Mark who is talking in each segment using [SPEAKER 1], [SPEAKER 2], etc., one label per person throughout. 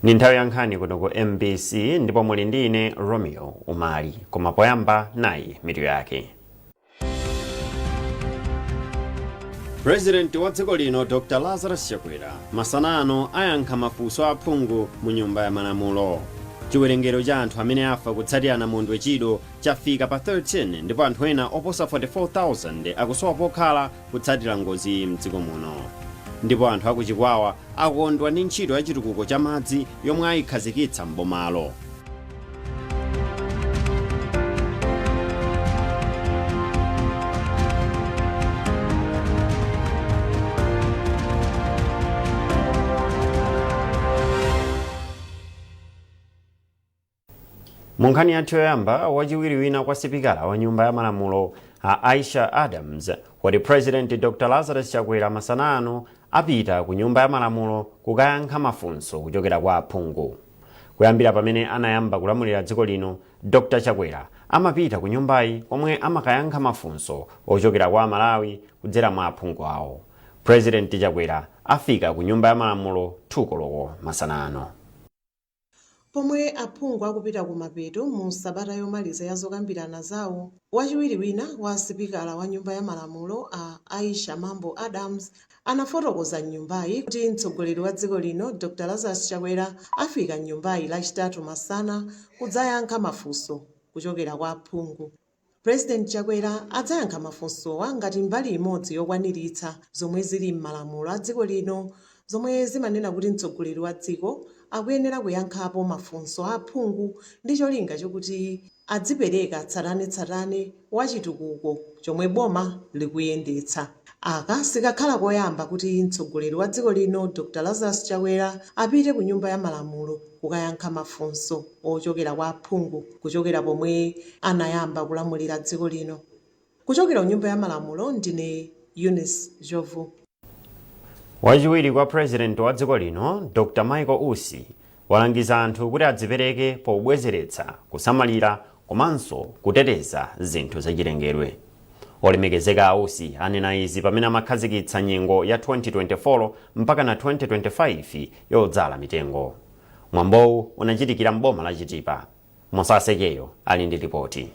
[SPEAKER 1] Ni nthawi ya nkhani kuno ku MBC ndipo muli ndi ine Romeo Umali, koma poyamba nayi mitu yake. Purezidenti wa dziko lino Dr Lazarus Chakwera masana ano ayankha mafunso a aphungu mu Nyumba ya Malamulo. Chiwerengero cha anthu amene afa kutsatira namondwe Chido chafika pa 13 ndipo anthu ena oposa 44,000 akusowa pokhala kutsatira ngoziyi mdziko muno. Ndipo anthu aku Chikwawa akondwa ndi ntchito ya chitukuko cha madzi yomwe ayikhazikitsa m'bomalo. Mu nkhani yathu yoyamba, wachiwiri wina kwa sipikala wa Nyumba ya Malamulo a Aisha Adams wati President Dr Lazarus Chakwera masana ano apita ku Nyumba ya Malamulo kukayankha mafunso kuchokera kwa aphungu. Kuyambira pamene anayamba kulamulira dziko lino, Dr Chakwera amapita ku nyumbayi komwe amakayankha mafunso ochokera kwa Amalawi kudzera mwa aphungu awo. President Chakwera afika ku Nyumba ya Malamulo 2 koloko masana ano.
[SPEAKER 2] Pomwe aphungu akupita kumapeto mu sabata yomaliza ya zokambirana zawo, wachiwiri wina wa sipikala wa nyumba ya malamulo a Aisha Mambo Adams anafotokoza m'nyumbayi kuti mtsogoleri wa dziko lino Dr Lazarus Chakwera afika m'nyumbayi lachitatu masana kudzayankha mafunso kuchokera kwa aphungu. President Chakwera adzayankha mafunsowa ngati mbali imodzi yokwaniritsa zomwe zili m'malamulo a dziko lino zomwe zimanena kuti mtsogoleri wa dziko akuyenera kuyankhapo mafunso a aphungu ndi cholinga chokuti adzipereka tsatanetsatane wa chitukuko chomwe boma likuyendetsa. Aka sikakhala koyamba kuti mtsogoleri wa dziko lino Dr Lazarus Chakwera apite ku nyumba ya malamulo kukayankha mafunso ochokera kwa aphungu kuchokera pomwe anayamba kulamulira dziko lino. Kuchokera ku Nyumba ya Malamulo ndine Eunice Jovu.
[SPEAKER 1] Wachiwiri kwa President wa dziko lino Dr Michael Usi walangiza anthu kuti adzipereke pobwezeretsa, kusamalira komanso kuteteza zinthu zachilengedwe. Olemekezeka a Usi anena izi pamene amakhazikitsa nyengo ya 2024 mpaka na 2025 yodzala mitengo. Mwambowu unachitikira m'boma la Chitipa. Musase Cheyo ali ndi lipoti.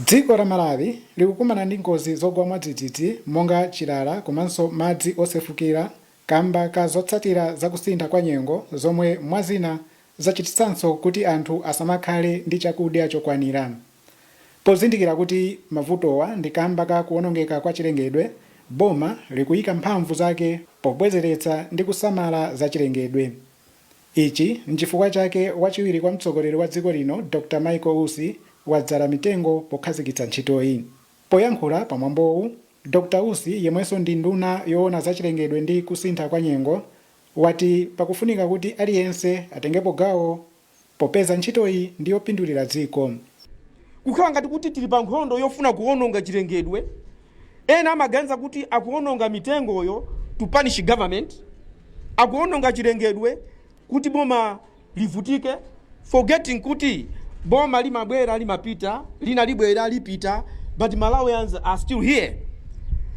[SPEAKER 3] Dziko la Malawi likukumana ndi ngozi zogwa mwadzidzidzi monga chilala komanso madzi osefukira kamba ka zotsatira za kusintha kwa nyengo zomwe mwazina zachititsanso kuti anthu asamakhale ndi chakudya chokwanira. Pozindikira kuti mavutowa ndi kamba ka kuonongeka kwa chilengedwe, boma likuyika mphamvu zake pobwezeretsa ndi kusamala za chilengedwe. Ichi nchifukwa chake wachiwiri kwa mtsogoleri wa dziko lino Dr Michael Usi wadzala mitengo pokhazikitsa ntchitoyi. Poyankhula pa mwambowu, Dr Usi yemwenso ndi nduna yoona za chilengedwe ndi kusintha kwa nyengo wati pakufunika kuti aliyense atengepo gawo popeza ntchitoyi ndi yopindulira dziko.
[SPEAKER 4] Kukhala ngati kuti tili pa nkhondo yofuna kuwononga chilengedwe. Ena amaganiza kuti akuwononga mitengoyo to punish government, akuwononga chilengedwe kuti boma livutike, forgetting kuti boma limabwera limapita, lina libwera lipita, but Malawians are still here.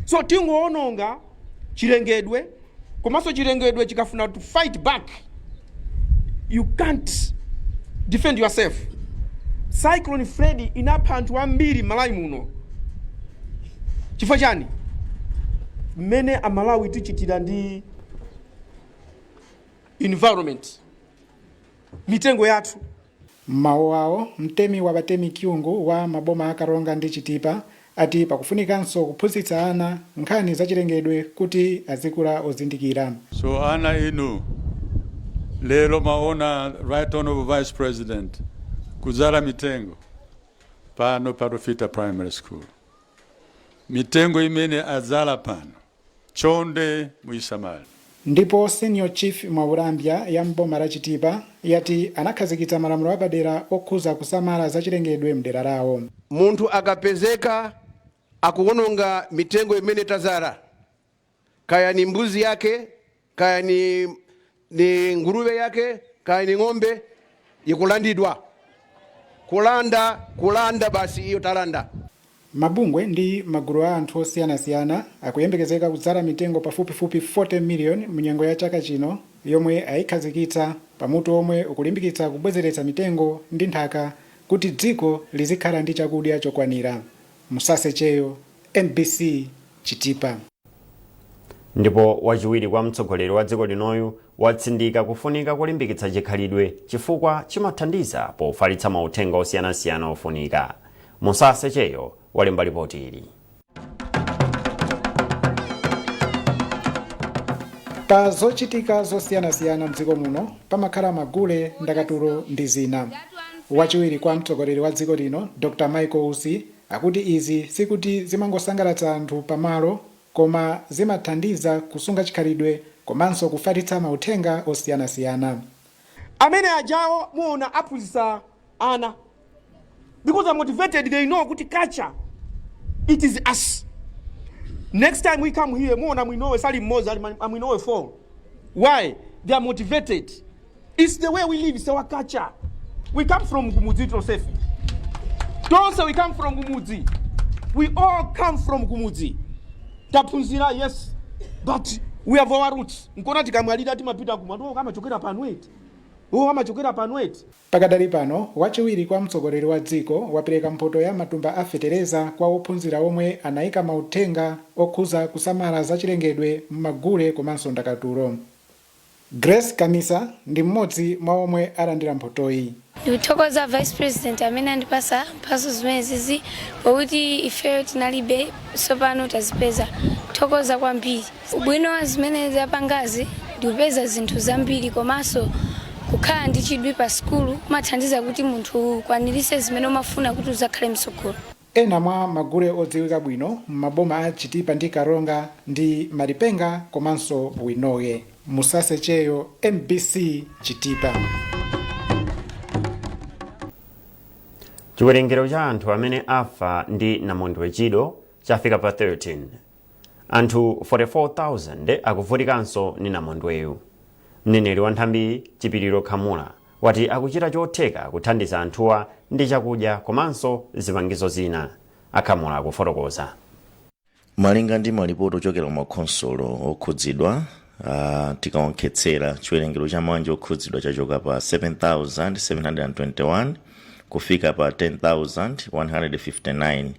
[SPEAKER 4] So tingowononga chilengedwe, komanso chilengedwe chikafuna to fight back, you can't defend yourself. Cyclone Freddy inapha anthu ambiri m'Malawi muno. Chifukwa chani? Mmene Amalawi tichitira ndi environment, mitengo yathu.
[SPEAKER 3] M'mawu awo, mtemi wa Batemi Kyungu wa maboma a Karonga ndi Chitipa ati pakufunikanso kuphunzitsa ana nkhani za chilengedwe kuti azikula ozindikira.
[SPEAKER 5] So ana inu, lero mwaona Right Honorable Vice President kudzala mitengo pano pa Rufita Primary School. Mitengo imene adzala pano, chonde muyisamale.
[SPEAKER 3] Ndipo Senior Chief Mwaulambya ya m'boma la Chitipa yati anakhazikitsa malamulo apadera okhuza kusamala zachilengedwe mdera lawo.
[SPEAKER 6] Munthu akapezeka akuwononga mitengo imene tazala, kaya ni mbuzi yake, kaya ni nguruwe yake, kaya ni ng'ombe, ikulandidwa. Kulanda, kulanda basi, iyo talanda.
[SPEAKER 3] Mabungwe ndi magulu a anthu osiyanasiyana akuyembekezeka kudzala mitengo pafupifupi 40 million munyengo ya chaka chino. yomwe ayikhazikitsa pamutu omwe ukulimbikitsa kubwezeretsa mitengo ndi nthaka kuti dziko lizikhala ndi chakudya chokwanira. Musase Cheyo, MBC, Chitipa.
[SPEAKER 1] Ndipo wachiwiri kwa mtsogoleri wa dziko linoyu watsindika kufunika kulimbikitsa chikhalidwe chifukwa chimathandiza pofalitsa mauthenga osiyanasiyana ofunika. Musase Cheyo walemba ripoti ili.
[SPEAKER 3] Pa zochitika zosiyanasiyana mdziko muno pamakhala magule, ndakatulo ndi zina. Wachiwiri kwa mtsogoleri wa dziko lino, Dr Michael Usi, akuti izi sikuti zimangosangalatsa anthu pamalo, koma zimathandiza kusunga chikhalidwe komanso kufalitsa mauthenga osiyanasiyana.
[SPEAKER 4] Amene ajawo muona aphunzitsa ana because they're motivated. They know kuti culture, it is us. Next time we come here, muona mwinowe sali mmodzi, ali amwinowe 4. Why? They are motivated. It's the way we live. It's our culture. We come from kumudzi tonsefe tonse. We come from kumudzi. We all come from kumudzi. Taphunzira, yes, but we have our roots. Nkona tikamwalira timapita kumatu, oh, amachokera pano eti, oh, amachokera pano eti.
[SPEAKER 3] Pakadali pano, wachiwiri kwa mtsogoleri wa dziko wapereka mphoto ya matumba a fetereza kwa ophunzira omwe anayika mauthenga okhuza kusamala zachilengedwe m'magule komanso ndakatulo. Grace Kamisa ndi mmodzi mwa omwe alandira mphotoyi.
[SPEAKER 7] Ndikuthokoza Vice President amene andipasa mphatso zimenezizi, pakuti ifeyo tinalibe, tsopano tazipeza. Thokoza kwambiri. Ubwino wa zimene zapangazi ndikupeza zinthu zambiri, komanso kukhala ndi chidwi pa sukulu kumathandiza kuti munthu ukwanirise zimene umafuna kuti uzakhale msogolo.
[SPEAKER 3] Ena mwa magule odziwika bwino m'maboma a Chitipa ndi Karonga ndi Malipenga komanso Winoye. Musase Cheyo, MBC, Chitipa.
[SPEAKER 1] Chiwerengero cha anthu amene afa ndi namondwe Chido chafika pa 13. Anthu 44,000 akuvutikanso ndi namondweyu. Mneneri wa nthambi, Chipiliro Khamula, wati akuchita chotheka kuthandiza anthuwa ndi chakudya komanso zipangizo zina. Akhamula akufotokoza.
[SPEAKER 8] Malinga ndi malipoti ochokera kumakhonsolo okhudzidwa, tikaonkhetsera chiwerengero cha mabanja okhudzidwa chachoka pa 7721 kufika pa 10,159,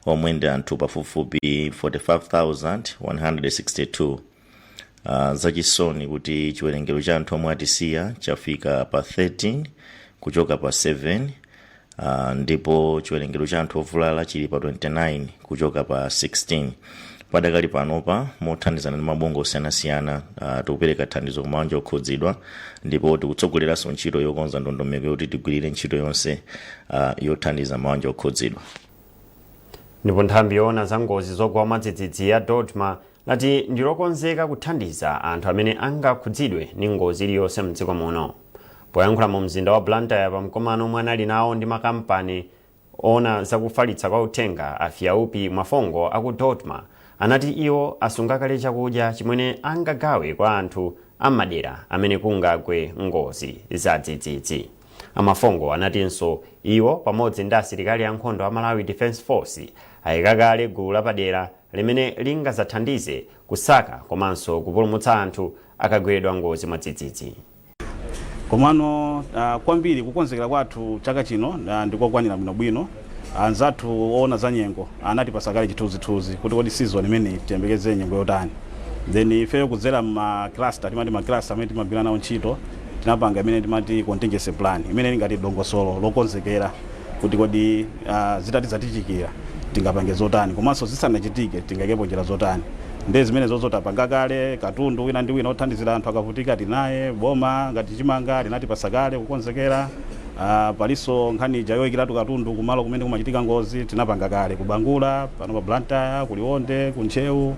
[SPEAKER 8] omwe ndi anthu pafupifupi 45,162. Zachisoni kuti chiwerengero cha anthu omwe atisiya chafika pa 13 kuchoka pa 7, ndipo chiwerengero cha anthu ovulala chili pa 29 kuchoka pa 16. Padakali panopa, mothandizana ndi mabungwe osiyanasiyana, tikupereka thandizo ku mabanja okhudzidwa, ndipo tikutsogoleranso ntchito yokonza ndondomeko yoti tigwirire ntchito yonse yothandiza mabanja okhudzidwa.
[SPEAKER 1] Ndipo nthambi yoona za ngozi zogwa mwadzidzidzi ya DoDMA lati ndilokonzeka kuthandiza anthu amene angakhudzidwe ndi ngozi iliyonse mdziko muno. Poyankhula mu mzinda wa Blantyre pa mkumano omwe anali nawo ndi makampani ona zakufalitsa kwa uthenga, a Fiaupi Mwafongo aku DoDMA anati iwo asunga kale chakudya chimene angagawe kwa anthu amadera amene kungagwe ngozi zadzidzidzi. Amafongo anatinso iwo pamodzi ndi asilikali ankhondo a Malawi Defence Force ayika kale gulu lapadera limene lingazathandize kusaka komanso kupulumutsa anthu akagweredwa ngozi mwadzidzidzi.
[SPEAKER 9] Komano kwambiri kukonzekera kwathu chaka chino ndikokwanira bwinobwino. Anzathu oona za nyengo anatipasa kale chithunzithunzi kuti kodi season imeneyi tiyembekeze nyengo yotani. Then ifeyo kudzera ma cluster, timati ma cluster amene timagwira nawo ntchito, tinapanga imene timati contingency plan, imene ili ngati dongosolo lokonzekera kuti kodi zitati zatichitikira tingapange zotani, komanso zisanachitike tingaikepo njira zotani. Ndi zimene zozo tapanga kale. Katundu wina ndi wina othandizira anthu akavutika tinaye boma, ngati chimanga linatipasa kale kukonzekera. Palinso nkhani ija yoyikiratu katundu kumalo kumene kumachitika ngozi, tinapanga kale kubangula, pano pa Blantyre, kuLionde, kuNtcheu,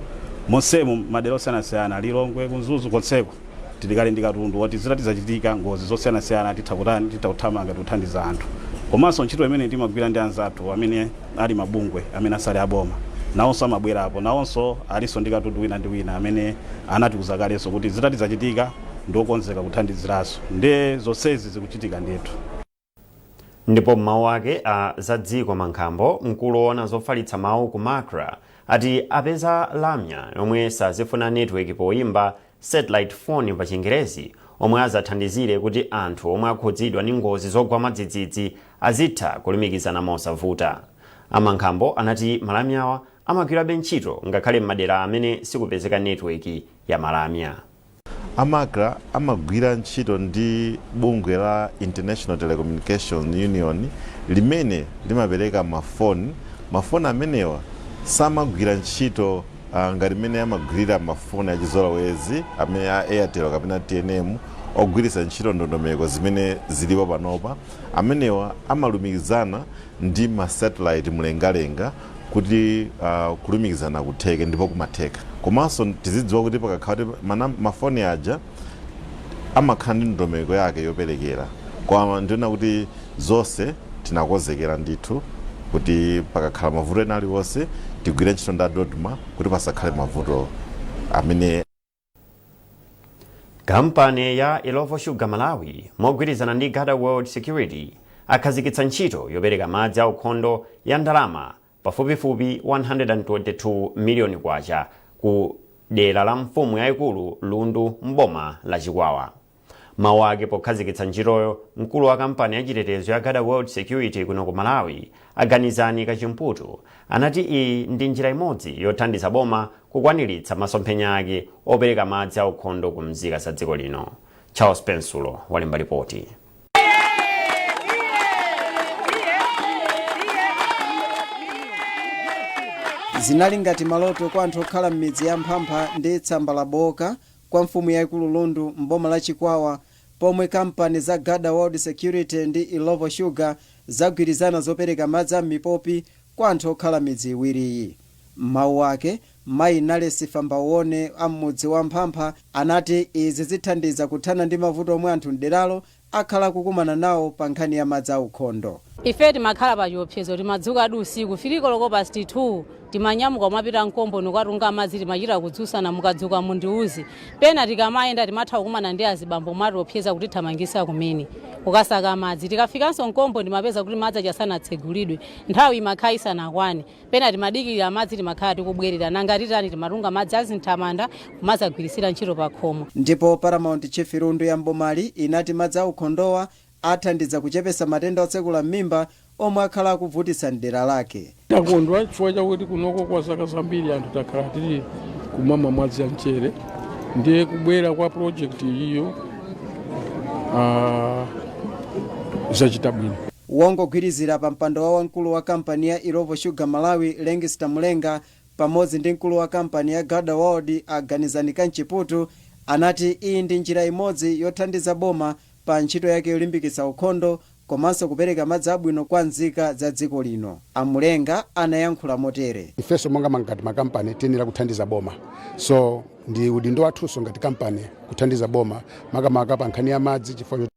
[SPEAKER 9] monsemu madera osiyanasiyana, Lilongwe, kuMzuzu, konseko tili kale ndi katundu woti zitati zachitika ngozi zosiyanasiyana titha kutani, titha kuthamanga tikuthandiza anthu. Komanso ntchito imene timagwira ndi anzathu amene ali mabungwe amene asali aboma, nawonso amabwerapo, nawonso alinso ndi katundu wina ndi wina amene anatiuza kalenso kuti zitati zachitika ndiokonzeka kuthandiziranso. Nde zonsezi zikuchitika ndithu.
[SPEAKER 1] Ndipo m'mawu ake, a Zadziko Mankhambo, mkulu woona zofalitsa mawu ku MACRA, ati apeza lamya yomwe sazifuna network poyimba. Satellite phone pa Chingerezi, omwe azathandizire kuti anthu omwe akhudzidwa ndi ngozi zogwa mwadzidzidzi azitha kulumikizana mosavuta. Amankhambo anati malamyawa amagwirabe ntchito ngakhale m'madera amene sikupezeka netiweki ya malamya.
[SPEAKER 10] A MACRA amagwira ntchito ndi bungwe la International Telecommunication Union limene limapereka mafoni. Mafoni amenewa samagwira ntchito ngati mmene amagwirira mafoni achizolowezi amene a Airtel kapena TNM ogwiritsa ntchito ndondomeko zimene zilipo panopa. Amenewa amalumikizana ndi ma satellite mlengalenga kuti kulumikizana kutheke, ndipo kumatheka. Komanso tizidziwa kuti pakakhala kuti mafoni aja amakhala ndi ndondomeko yake yoperekera, koma ndiona kuti zonse tinakonzekera ndithu kuti pakakhala mavuto ena aliwonse tigwire ntchito ndi a DoDMA kuti pasakhale mavuto amene.
[SPEAKER 1] Kampani ya Illovo Sugar Malawi mogwirizana ndi Gada World Security akhazikitsa ntchito yopereka madzi aukhondo ya ndalama pafupifupi 122 miliyoni kwacha ku dera la mfumu yayikulu Lundu mboma la Chikwawa. Mawu ake pokhazikitsa ntchitoyo, mkulu wa kampani yachitetezo ya Gada World Security kuno ku Malawi, Aganizani Kachimputu, anati iyi ndi njira imodzi yothandiza boma kukwaniritsa masomphenya ake opereka madzi aukhondo ku mzika za dziko lino. Charles Pensulo walemba ripoti.
[SPEAKER 11] Zinali ngati maloto kwa anthu okhala m'midzi ya Mphampha ndi Tsambalaboka kwa mfumu yaikulu Lundu m'boma la Chikwawa pomwe kampani za Gada World Security ndi Illovo Sugar zagwirizana zopereka madzi a m'mipopi kwa anthu okhala midzi iwiriyi. M'mawu ake, mayi Nalesi Fambawone a m'mudzi wa Mphampha anati izi zithandiza kuthana ndi mavuto omwe anthu mderalo akhala akukumana nawo pa nkhani ya madzi aukhondo.
[SPEAKER 12] Ife timakhala pa chiopsezo, timadzuka adi usiku 3 koloko past 2, timanyamuka kumapita mkomboni kukatunga madzi. Timachita kudzutsana, "Mukadzuka mundiuze." Pena tikamayenda timatha kukumana ndi azibambo matiopseza kutithamangisa kumene kukasaka madzi. Tikafikanso mkombo timapeza kuti madzi achasanatsegulidwe, nthawi imakhala isanakwane. Pena timadikirira madzi, timakhala tikubwerera. Nanga titani? Timatunga madzi azinthamanda kumazagwirisira ntchito pa khomo.
[SPEAKER 11] Ndipo Paramount Chief Lundu ya mbomali inati madzi aukhondowa athandiza kuchepesa matenda otsekula m'mimba omwe akhala akuvutitsa mdera lake.
[SPEAKER 13] Takondwa chifukwa chakuti kunoko kwa zaka zambiri anthu takhala tili kumamwa madzi a mchere, ndiye kubwera kwa project iyo zachita bwino.
[SPEAKER 11] Wongogwirizira pa mpando wa wamkulu wa kampani ya Illovo Sugar Malawi, Lengster Mulenga, pamodzi ndi mkulu wa kampani ya Gada World, Aganizani Kanchiputu, anati iyi ndi njira imodzi yothandiza boma pa ntchito yake yolimbikitsa ukhondo komanso kupereka madzi abwino kwa nzika za dziko lino. Amulenga anayankhula motere.
[SPEAKER 14] Ifenso monga ngati makampani tiyenera kuthandiza boma, so ndi udindo wathunso ngati kampani kuthandiza boma, makamaka pa nkhani ya madzi, chifukwa